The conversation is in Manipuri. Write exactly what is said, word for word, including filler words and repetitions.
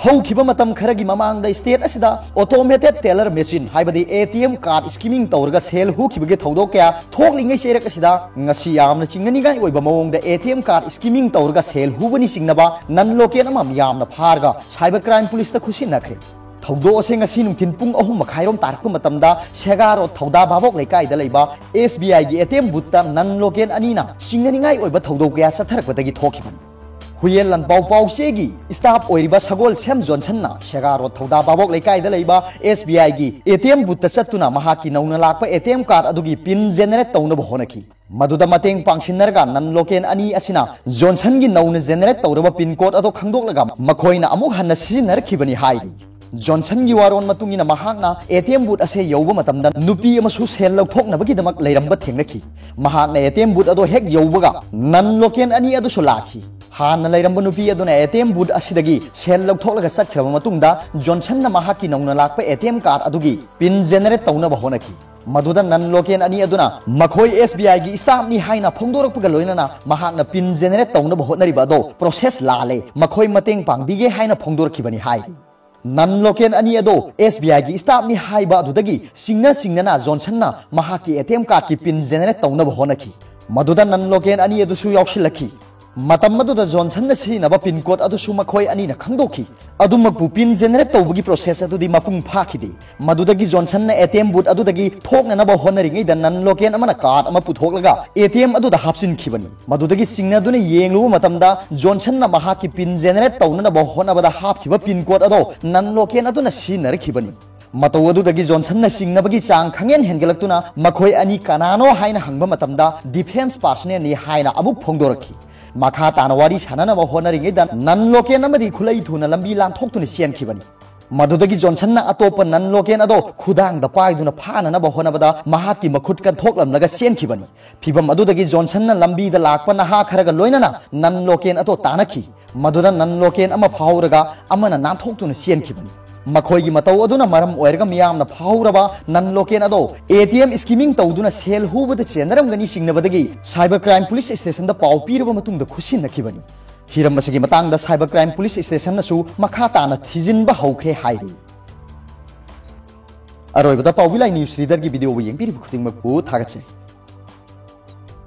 ꯍꯧꯈꯤꯕ ꯃꯇꯝ ꯈꯔꯒꯤ ꯃꯃꯥꯡꯗ state ꯑꯁꯤꯗ automated teller machine, ꯍꯥꯏꯕꯗꯤ ATM card skimming ꯇꯧꯔꯒ ꯁꯦꯜ ꯍꯨꯈꯤꯕꯒꯤ ꯊꯧꯗꯣꯛ ꯀꯌꯥ ꯊꯣꯛꯂꯤꯉꯩ ꯆꯩꯔꯛ ꯑꯁꯤꯗ ꯉꯁꯤ ꯌꯥꯝꯅ ꯆꯤꯡꯅꯅꯤꯡꯉꯥꯏ ꯑꯣꯏꯕ ꯃꯑꯣꯡꯗ ATM card skimming ꯇꯧꯔꯒ ꯁꯦꯜ ꯍꯨꯕꯅꯤ ꯆꯤꯡꯅꯕ non local ꯑꯃ ꯃꯤꯌꯥꯝꯅ ꯐꯥꯔꯒ cyber crime policeꯇ ꯈꯨꯠꯁꯤꯟꯅꯈ꯭ꯔꯦ꯫ ꯊꯧꯗꯣꯛ ꯑꯁꯤ ꯉꯁꯤ ꯅꯨꯡꯊꯤꯜ ꯄꯨꯡ ꯑꯍꯨꯝ ꯃꯈꯥꯏꯔꯣꯝ ꯇꯥꯔꯛꯄ ꯃꯇꯝꯗ ꯁꯦꯒꯥꯔꯣꯗ ꯊꯧꯗꯥ ꯚꯥꯕꯣꯛ ꯂꯩꯀꯥꯏꯗ ꯂꯩꯕ SBIꯒꯤ ATM boothꯇ non local ꯑꯅꯤꯅ ꯆꯤꯡꯅꯅꯤꯡꯉꯥꯏ ꯑꯣꯏꯕ ꯊꯧꯗꯣꯛ ꯀꯌꯥ ꯆꯠꯊꯔꯛꯄꯗꯒꯤ ꯊꯣꯛꯈꯤꯕꯅꯤ꯫ ꯍꯨꯌꯦꯟ ꯂꯥꯟꯄꯥꯎ ꯄꯥꯎꯆꯦꯒꯤ staff ꯑꯣꯏꯔꯤꯕ ꯁꯒꯣꯜꯁꯦꯝ ꯖꯣꯟꯁꯟꯅ ꯁꯦꯒꯥꯔꯣꯗ ꯊꯧꯗꯥ ꯚꯥꯕꯣꯛ ꯂꯩꯀꯥꯏꯗ ꯂꯩꯕ SBIꯒꯤ ATM boothꯇ ꯆꯠꯇꯨꯅ ꯃꯍꯥꯛꯀꯤ ꯅꯧꯅ ꯂꯥꯛꯄ ATM card ꯑꯗꯨꯒꯤ pin generate ꯇꯧꯅꯕ ꯍꯣꯠꯅꯈꯤ꯫ ꯃꯗꯨꯗ ꯃꯇꯦꯡ ꯄꯥꯡꯁꯤꯟꯅꯔꯒ non local ꯑꯅꯤ ꯑꯁꯤꯅ ꯖꯣꯟꯁꯟꯒꯤ ꯅꯧꯅ generate ꯇꯧꯔꯕ pin code ꯑꯗꯨ ꯈꯪꯗꯣꯛꯂꯒ ꯃꯈꯣꯏꯅ ꯑꯃꯨꯛ ꯍꯟꯅ ꯁꯤꯖꯤꯟꯅꯔꯛꯈꯤꯕꯅꯤ ꯍꯥꯏꯔꯤ꯫ ꯖꯣꯟꯁꯟꯒꯤ ꯋꯥꯔꯣꯜ ꯃꯇꯨꯡ ꯏꯟꯅ ꯃꯍꯥꯛꯅ ATM booth ꯑꯁꯦ ꯌꯧꯕ ꯃꯇꯝꯗ ꯅꯨꯄꯤ ꯑꯃꯁꯨ ꯁꯦꯜ ꯂꯧꯊꯣꯛꯅꯕꯒꯤꯗꯃꯛ ꯂꯩꯔꯝꯕ ꯊꯦꯡꯅꯈꯤ꯫ ꯃꯍꯥꯛꯅ ATM booth ꯑꯗꯨ ꯍꯦꯛ ꯌꯧꯕꯒ non local ꯑꯅꯤ ꯑꯗꯨꯁꯨ ꯂꯥꯛꯈꯤ꯫ ꯍꯥꯟꯅ ꯂꯩꯔꯝꯕ ꯅꯨꯄꯤ ꯑꯗꯨꯅ ATM booth ꯑꯁꯤꯗꯒꯤ ꯁꯦꯜ ꯂꯧꯊꯣꯛꯂꯒ ꯆꯠꯈ꯭ꯔꯕ ꯃꯇꯨꯡꯗ ꯖꯣꯟꯁꯟꯅ ꯃꯍꯥꯛꯀꯤ ꯅꯧꯅ ꯂꯥꯛꯄ ATM card ꯑꯗꯨꯒꯤ pin generate ꯇꯧꯅꯕ ꯍꯣꯠꯅꯈꯤ꯫ ꯃꯗꯨꯗ non local ꯑꯅꯤ ꯑꯗꯨꯅ ꯃꯈꯣꯏ SBIꯒꯤ staffꯅꯤ ꯍꯥꯏꯅ ꯐꯣꯡꯗꯣꯔꯛꯄꯒ ꯂꯣꯏꯅꯅ ꯃꯍꯥꯛꯅ pin generate ꯇꯧꯅꯕ ꯍꯣꯠꯅꯔꯤꯕ ꯑꯗꯣ process ꯂꯥꯜꯂꯦ, ꯃꯈꯣꯏ ꯃꯇꯦꯡ ꯄꯥꯡꯕꯤꯒꯦ ꯍꯥꯏꯅ ꯐꯣꯡꯗꯣꯔꯛꯈꯤꯕꯅꯤ ꯍꯥꯏꯔꯤ꯫ Non local ꯑꯅꯤ ꯑꯗꯣ SBIꯒꯤ staffꯅꯤ ꯍꯥꯏꯕ ꯑꯗꯨꯗꯒꯤ ꯆꯤꯡꯅ ꯆꯤꯡꯅꯅ ꯖꯣꯟꯁꯟꯅ ꯃꯍꯥꯛꯀꯤ ATM cardꯀꯤ pin generate ꯇꯧꯅꯕ ꯍꯣꯠꯅꯈꯤ꯫ ꯃꯗꯨꯗ non local ꯑꯅꯤ ꯑꯗꯨꯁꯨ ꯌꯥꯎꯁꯤꯜꯂꯛꯈꯤ꯫ ꯃꯇꯝ ꯑꯗꯨꯗ ꯖꯣꯟꯁꯟꯅ ꯁꯤꯖꯤꯟꯅꯕ pin code ꯑꯗꯨꯁꯨ ꯃꯈꯣꯏ ꯑꯅꯤꯅ ꯈꯪꯗꯣꯛꯈꯤ꯫ ꯑꯗꯨꯃꯛꯄꯨ pin generate ꯇꯧꯕꯒꯤ process ꯑꯗꯨꯗꯤ ꯃꯄꯨꯡ ꯐꯥꯈꯤꯗꯦ꯫ ꯃꯗꯨꯗꯒꯤ ꯖꯣꯟꯁꯟꯅ ATM booth ꯑꯗꯨꯗꯒꯤ ꯊꯣꯛꯅꯅꯕ ꯍꯣꯠꯅꯔꯤꯉꯩꯗ non local ꯑꯃꯅ card ꯑꯃ ꯄꯨꯊꯣꯛꯂꯒ ATM ꯑꯗꯨꯗ ꯍꯥꯞꯆꯤꯟꯈꯤꯕꯅꯤ꯫ ꯃꯗꯨꯗꯒꯤ ꯆꯤꯡꯅꯗꯨꯅ ꯌꯦꯡꯂꯨꯕ ꯃꯇꯝꯗ ꯖꯣꯟꯁꯟꯅ ꯃꯍꯥꯛꯀꯤ pin generate ꯇꯧꯅꯅꯕ ꯍꯣꯠꯅꯕꯗ ꯍꯥꯞꯈꯤꯕ pin code ꯑꯗꯣ non local ꯑꯗꯨꯅ ꯁꯤꯖꯤꯟꯅꯔꯛꯈꯤꯕꯅꯤ꯫ ꯃꯇꯧ ꯑꯗꯨꯗꯒꯤ ꯖꯣꯟꯁꯟꯅ ꯆꯤꯡꯅꯕꯒꯤ ꯆꯥꯡ ꯈꯪꯍꯦꯟ ꯍꯦꯟꯒꯠꯂꯛꯇꯨꯅ ꯃꯈꯣꯏ ꯑꯅꯤ ꯀꯅꯥꯅꯣ ꯍꯥꯏꯅ ꯍꯪꯕ ꯃꯇꯝꯗ defence personnelꯅꯤ ꯍꯥꯏꯅ ꯑꯃꯨꯛ ꯐꯣꯡꯗꯣꯔꯛꯈꯤ꯫ ꯃꯈꯥ ꯇꯥꯅ ꯋꯥꯔꯤ ꯁꯥꯟꯅꯅꯕ ꯍꯣꯠꯅꯔꯤꯉꯩꯗ non local ꯑꯃꯗꯤ ꯈꯨꯠꯂꯩ ꯊꯨꯅ ꯂꯝꯕꯤ ꯂꯥꯟꯊꯣꯛꯇꯨꯅ ꯆꯦꯟꯈꯤꯕꯅꯤ꯫ ꯃꯗꯨꯗꯒꯤ ꯖꯣꯟꯁꯟꯅ ꯑꯇꯣꯞꯄ non local ꯑꯗꯣ ꯈꯨꯗꯥꯡꯗ ꯄꯥꯏꯗꯨꯅ ꯐꯥꯅꯅꯕ ꯍꯣꯠꯅꯕꯗ ꯃꯍꯥꯛꯀꯤ ꯃꯈꯨꯠ ꯀꯟꯊꯣꯛꯂꯝꯂꯒ ꯆꯦꯟꯈꯤꯕꯅꯤ꯫ ꯐꯤꯚꯝ ꯑꯗꯨꯗꯒꯤ ꯖꯣꯟꯁꯟꯅ ꯂꯝꯕꯤꯗ ꯂꯥꯛꯄ ꯅꯍꯥ ꯈꯔꯒ ꯂꯣꯏꯅꯅ non local ꯑꯗꯣ ꯇꯥꯟꯅꯈꯤ꯫ ꯃꯗꯨꯗ non local ꯑꯃ ꯐꯥꯍꯧꯔꯒ ꯑꯃꯅ ꯅꯥꯟꯊꯣꯛꯇꯨꯅ ꯆꯦꯟꯈꯤꯕꯅꯤ꯫ ꯃꯈꯣꯏꯒꯤ ꯃꯇꯧ ꯑꯗꯨꯅ ꯃꯔꯝ ꯑꯣꯏꯔꯒ ꯃꯤꯌꯥꯝꯅ ꯐꯥꯍꯧꯔꯕ non local ꯑꯗꯣ ATM skimming ꯇꯧꯗꯨꯅ ꯁꯦꯜ ꯍꯨꯕꯗ ꯆꯦꯟꯅꯔꯝꯒꯅꯤ ꯆꯤꯡꯅꯕꯗꯒꯤ cyber crime police stationꯗ ꯄꯥꯎ ꯄꯤꯔꯕ ꯃꯇꯨꯡꯗ ꯈꯨꯠꯁꯤꯟꯅꯈꯤꯕꯅꯤ꯫ ꯍꯤꯔꯝ ꯑꯁꯤꯒꯤ ꯃꯇꯥꯡꯗ cyber crime police stationꯅꯁꯨ ꯃꯈꯥ ꯇꯥꯅ ꯊꯤꯖꯤꯟꯕ ꯍꯧꯈ꯭ꯔꯦ ꯍꯥꯏꯔꯤ꯫ ꯑꯔꯣꯏꯕꯗ ꯄꯥꯎꯕꯤ ꯂꯥꯏ news readerꯒꯤ videoꯕꯨ ꯌꯦꯡꯕꯤꯔꯤꯕ ꯈꯨꯗꯤꯡꯃꯛꯄꯨ ꯊꯥꯒꯠꯆꯔꯤ꯫